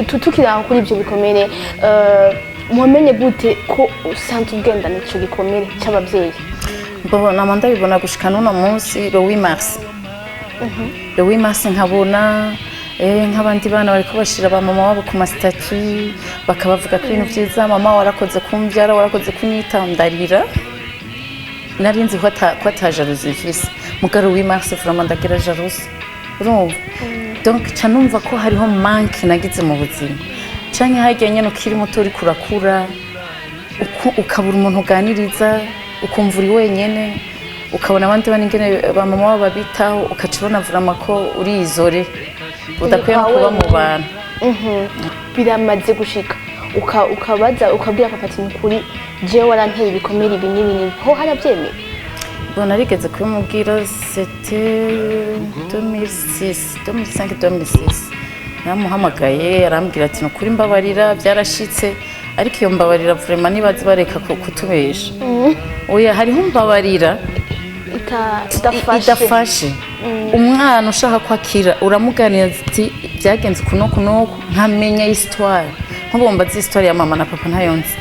Tukiri aho kuri ibyo bikomere, wamenye gute ko usanzwe ugendana ico gikomere c'ababyeyi? Bon, nama ndabibona gushika n'uno munsi, le 8 mars, le 8 mars nkabona nk'abandi bana bariko bashira ba mama wabo ku ma statuts, bakabavuga ko ibintu vyiza: "Mama, warakoze kumvyara, warakoze kunyita." Ndarira. Nari nzi ko ata jalousie mfise, mugabo 8 mars vraiment ndagira jalousie, urumva? Donc ca numva ko hariho manque nagize mu buzima, canke harya nyene ukiri muto, uriko urakura, ukabura umuntu uganiriza, ukumva uri wenyene, ukabona abandi bana ingene ba mama wabo babitaho, ukaca ubona vraiment ko uri isolé, udakwiye no kuba mu bantu. Biramaze gushika ukabaza, ukabwira papa ati: "Nukuri jewe waranteye ibikomere ibi n'ibi n'ibi"? Ho harabyemeye? Bon, narigeze kubimubwira, c'était 2006, 2005, 2006. Naramuhamagaye, arambwira ati: "Nukuri mbabarira, byarashitse." Ariko iyo mbabarira vraiment nibazi bareka kutubesha. Oya, hariho mbabarira idafashe. Idafashe. Umwana ushaka kwakira, uramuganira ati: "Byagenze uku n'uku n'uku," nkamenya histoire. Nk'ubu mbazi histoire ya mama na papa, ntayo nzi.